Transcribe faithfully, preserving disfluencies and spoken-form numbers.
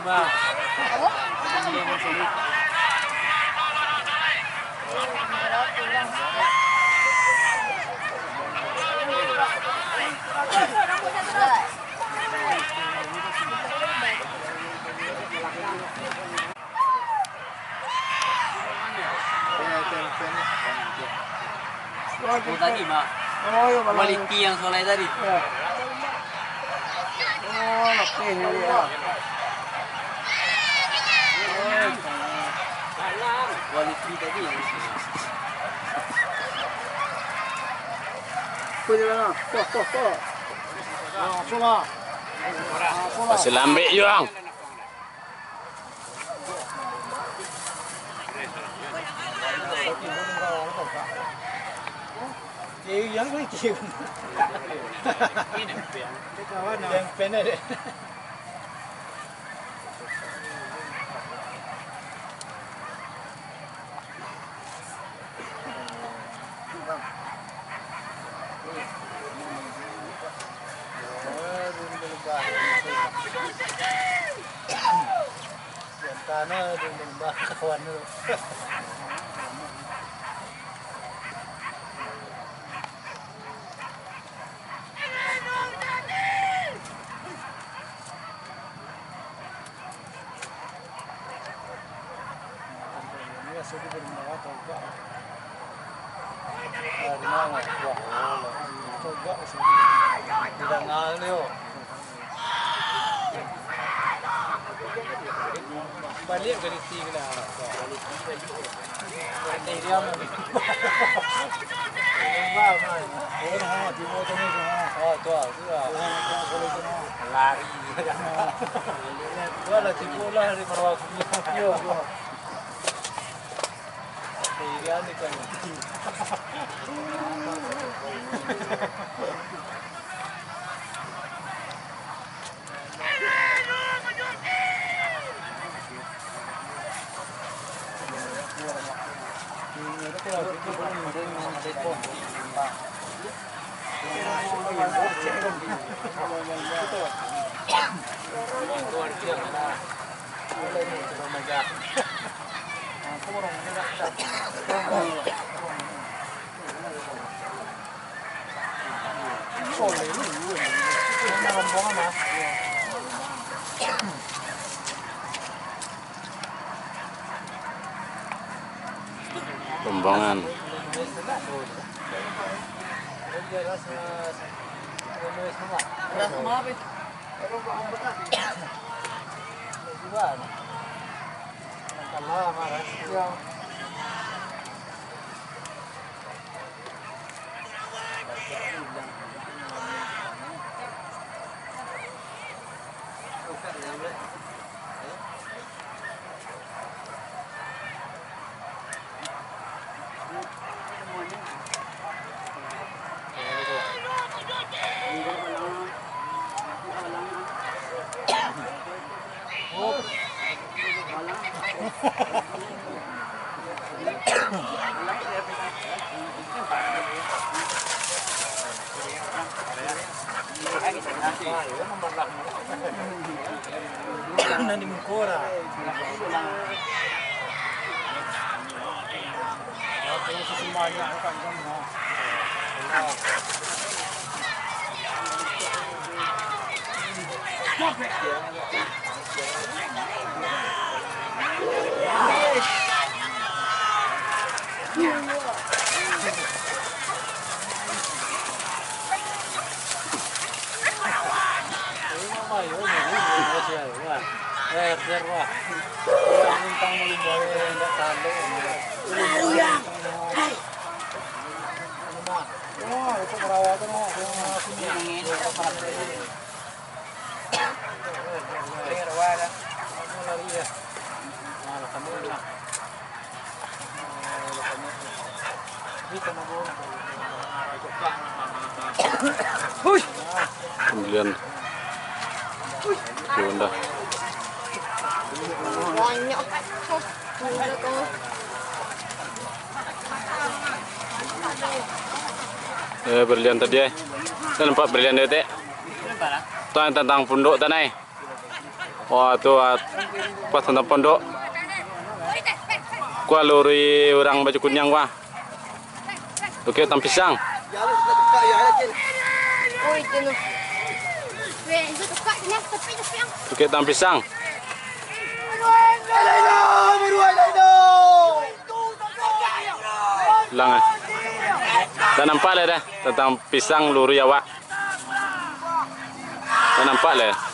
Oh, tadi, Mak. Oh, iyo, Bang. Kualiti yang soleh tadi. Iyo. Oh, lapehnya dia. Kualiti tadi. Apa dia, Bang? Poh, poh, poh. Ah, apo lah. Apo lah. Masih lambek juo, Bang. Baliak ka liti ka lah. Lari. Wala tipu lah di Marwah Kuning. Iyo. Tiga ni kan. Rombongan. Nan di muko dah. Pambalian. Yo, ndah. Eh, berlian tadi, eh. Dah nampak berlian dia, Tek? Tu yang tantang punduk tanah, eh. Wah, tu, ah, pas tantang pondok. Kua lurui urang baju kuniang, wah. Oke, tantang pisang. Oke, tantang pisang. Lang, ah. Dah nampak lah dah tantang pisang lurui awak. Dah nampak lah.